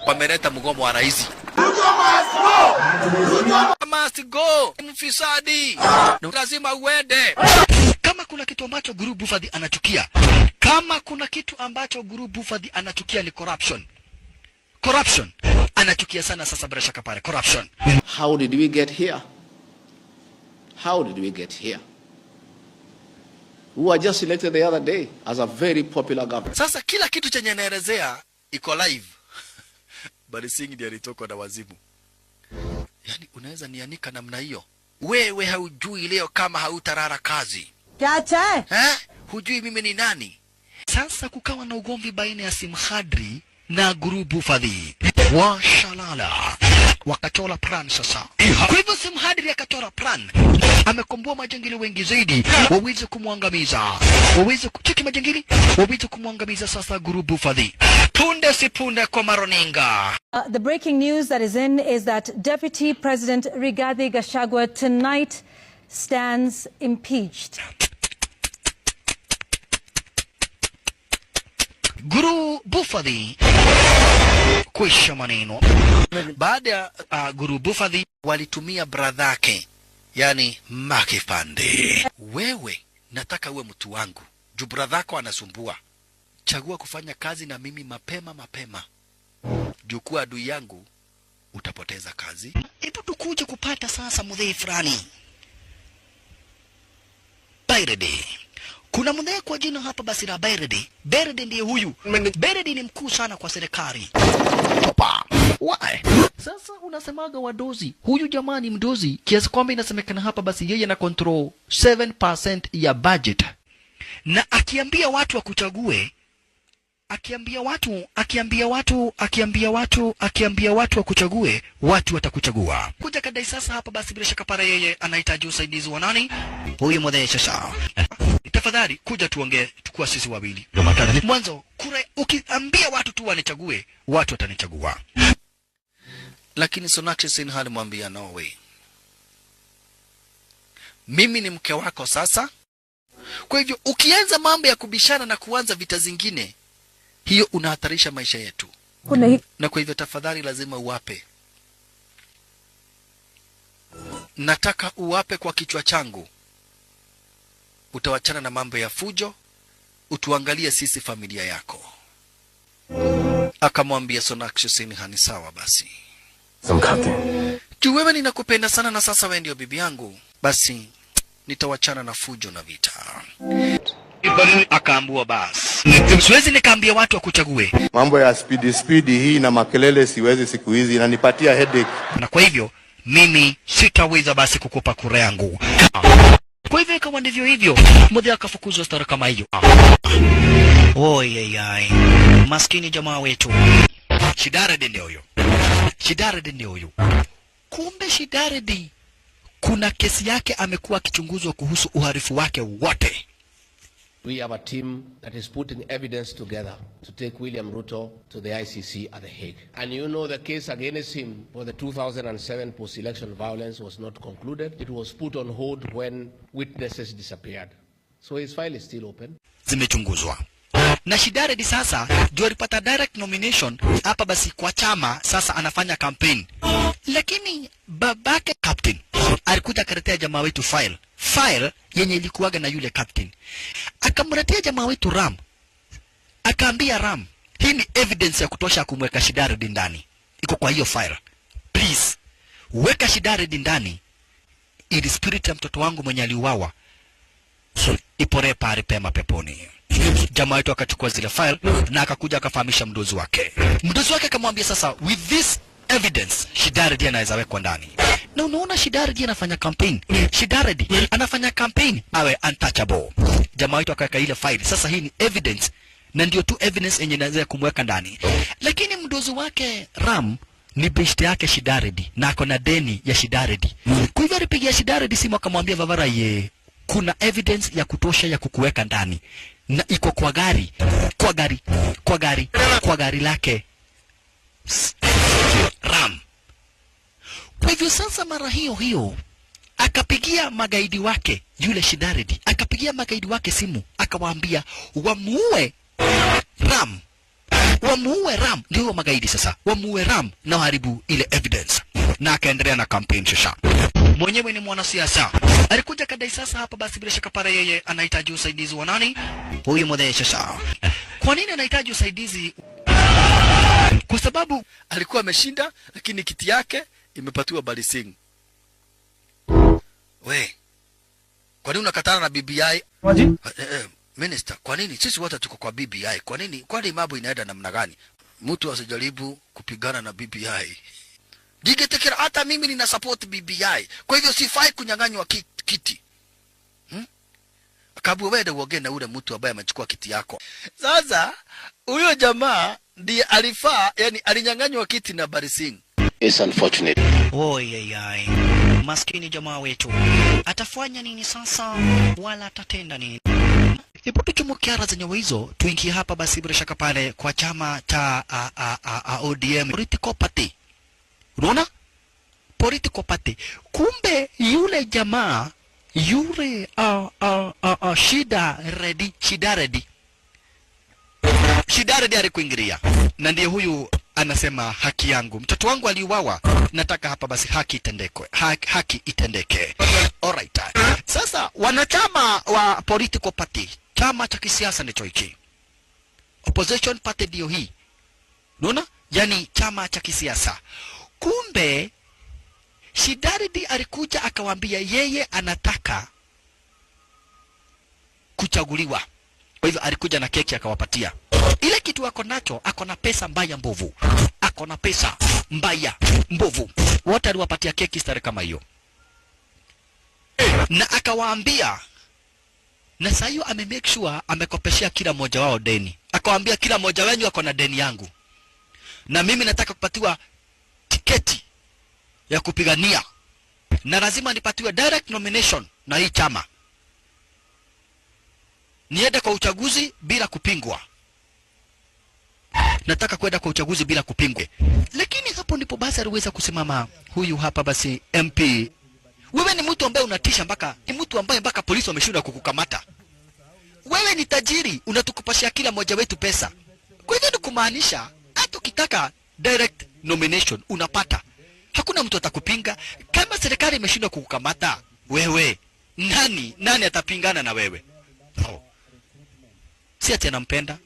Wameleta mgomo wa rais. Ruto must go. Mfisadi. Lazima uende. Kama kuna kitu ambacho Guru Bufadhi anachukia, kama kuna kitu ambacho Guru Bufadhi anachukia ni corruption. Corruption anachukia sana. Sasa bila shaka pale corruption. How did we get here? How did we get here? We were just elected the other day as a very popular government. Sasa kila kitu chenye naelezea iko live. Bali Singh ndiye alitokwa na wazimu. Yaani unaweza nianika namna hiyo? Wewe haujui leo kama hautarara kazi. Chacha. Eh? Hujui mimi ni nani? Sasa kukawa na ugomvi baina ya Simhadri na Guru Bufadhi. Washalala. Wakachora plan sasa. Kwa hivyo Simhadri akachora plan. Amekomboa majangili wengi zaidi waweze kumwangamiza. Waweze kucheki majangili, waweze kumwangamiza sasa Guru Bufadhi. Punde si punde kwa maroninga. The breaking news that is in is that Deputy President Rigathi Gachagua tonight stands impeached. Guru Bufadhi kwisha maneno. Baada ya Guru Bufadhi walitumia bradhake, yani Makipande. Wewe nataka uwe mtu wangu, juu bradhako anasumbua. Chagua kufanya kazi na mimi mapema mapema. Juu kuwa adui yangu utapoteza kazi. Hebu tukuje kupata sasa mudhee fulani. Bairedi. Kuna mudhee kwa jina hapa basi la Bairedi. Bairedi ndiye huyu. Bairedi ni mkuu sana kwa serikali. Topa. Why? Sasa unasemaga wadozi. Huyu jamaa ni mdozi kiasi kwamba inasemekana hapa basi yeye ana control 7% ya budget. Na akiambia watu wakuchague, akiambia watu, akiambia watu, akiambia watu, akiambia watu wakuchague, watu watakuchagua. Kuja kadai sasa hapa basi bila shaka pale yeye anahitaji usaidizi wa nani? Huyu mzee sasa. Tafadhali kuja tuongee tukua sisi wawili. Mwanzo kura, ukiambia watu tu wanichague, watu watanichagua. Lakini Sonakshi Sinha alimwambia no way. Mimi ni mke wako sasa. Kwa hivyo ukianza mambo ya kubishana na kuanza vita zingine, hiyo unahatarisha maisha yetu. Na kwa hivyo tafadhali lazima uwape. Nataka uwape kwa kichwa changu. Utawachana na mambo ya fujo, utuangalie sisi familia yako. Akamwambia Sonakshi Sinha ni sawa basi. Juu wewe ninakupenda sana na sasa wewe ndio bibi yangu, basi nitawachana na fujo na vita. Akaambua basi, siwezi nikaambia watu wakuchague. Mambo ya speedy speedy hii na makelele siwezi siku hizi, inanipatia headache. Na kwa hivyo mimi sitaweza basi kukupa kura yangu. Kwa hivyo kama ndivyo hivyo, mmoja akafukuzwa stara kama hiyo. Oi ai, maskini jamaa wetu. Shidaredi ndio huyo. Shidaredi ndio huyo. Kumbe Shidaredi kuna kesi yake amekuwa akichunguzwa kuhusu uhalifu wake wote. We have a team that is putting evidence together to take William Ruto to the ICC at The Hague. And you know the case against him for the 2007 post-election violence was not concluded. It was put on hold when witnesses disappeared. So his file is still open. Zimechunguzwa. Na Shidaredi sasa ndio alipata direct nomination hapa basi kwa chama, sasa anafanya campaign. Lakini babake captain alikuja akaletea jamaa wetu file. File yenye ilikuwaga na yule captain. Akamletea jamaa wetu Ram. Akaambia Ram, hii ni evidence ya kutosha kumweka Shidaredi ndani. Iko kwa hiyo file. Please, weka Shidaredi ndani ili spirit ya mtoto wangu mwenye aliuawa iporee pale pema peponi. Jamaa wetu akachukua zile file na akakuja akafahamisha mdozi wake. Mdozi wake akamwambia sasa, with this evidence Shidaredi anaweza wekwa ndani. Na unaona Shidaredi anafanya campaign. Shidaredi anafanya campaign awe untouchable. Jamaa wetu akaweka ile file. Sasa hii ni evidence na ndio tu evidence yenye inaweza kumweka ndani. Lakini mdozi wake Ram ni beshte yake Shidaredi na ako na deni ya Shidaredi. Kwa hivyo alipigia Shidaredi simu akamwambia Vavara ye, kuna evidence ya kutosha ya kukuweka ndani na iko kwa gari, kwa gari, kwa gari, kwa gari lake Ram. Kwa hivyo sasa mara hiyo hiyo akapigia magaidi wake yule Shidaredi, akapigia magaidi wake simu akawaambia wamuue Ram Wamuue Ram, ndio magaidi sasa. Wamuue Ram na waharibu ile evidence. Na akaendelea na campaign sasa. Mwenyewe ni mwanasiasa. Alikuja kadai sasa hapa basi bila shaka pale yeye anahitaji usaidizi wa nani? Huyu mzee sasa. Kwa nini anahitaji usaidizi? Kwa sababu alikuwa ameshinda lakini kiti yake imepatiwa Bali Singh. We, kwa nini unakatana na BBI? Minister, kwa nini sisi wote tuko kwa BBI? Kwa nini? Kwani mambo inaenda namna gani? Mtu asijaribu kupigana na BBI. Digetekera hata mimi nina support BBI. Kwa hivyo sifai kunyang'anywa kiti. Akabu wewe uongee na ule mtu ambaye amechukua kiti yako. Sasa huyo jamaa ndiye alifaa, yani alinyang'anywa kiti na Bali Singh. It's unfortunate. Oi, maskini jamaa wetu. Atafanya nini sasa? Wala atatenda nini? Ipo tuchumukiara zenye hizo tuingie hapa basi bila shaka pale kwa chama cha ODM political party. Unaona? Political party. Kumbe yule jamaa yule Shida Reddy alikuingilia. Na ndiye huyu anasema haki yangu. Mtoto wangu aliuawa, nataka hapa basi haki itendeke. Haki itendeke. Alright. Sasa wanachama wa political party, chama cha kisiasa ndicho hiki. Opposition party ndio hii. Unaona? Yani chama cha kisiasa. Kumbe Shida Reddy alikuja akawaambia yeye anataka kuchaguliwa. Kwa hivyo alikuja na keki akawapatia. Ile kitu ako nacho, ako na pesa mbaya mbovu. Ako na pesa mbaya mbovu. Wote aliwapatia keki stare kama hiyo. Na akawaambia, na saa hiyo ame make sure amekopeshea kila mmoja wao deni. Akawaambia kila mmoja wenu ako na deni yangu. Na mimi nataka kupatiwa tiketi ya kupigania. Na lazima nipatiwe direct nomination na hii chama. Niende kwa uchaguzi bila kupingwa. Nataka kwenda kwa uchaguzi bila kupingwa. Lakini hapo ndipo basi aliweza kusimama huyu hapa basi MP. Wewe ni mtu ambaye unatisha mpaka, ni mtu ambaye mpaka polisi wameshindwa kukukamata. Wewe ni tajiri, unatukopashia kila mmoja wetu pesa. Kwa hivyo ni kumaanisha hata ukitaka direct nomination unapata. Hakuna mtu atakupinga. Kama serikali imeshindwa kukukamata, wewe nani atapingana na wewe? No. Si ati anampenda.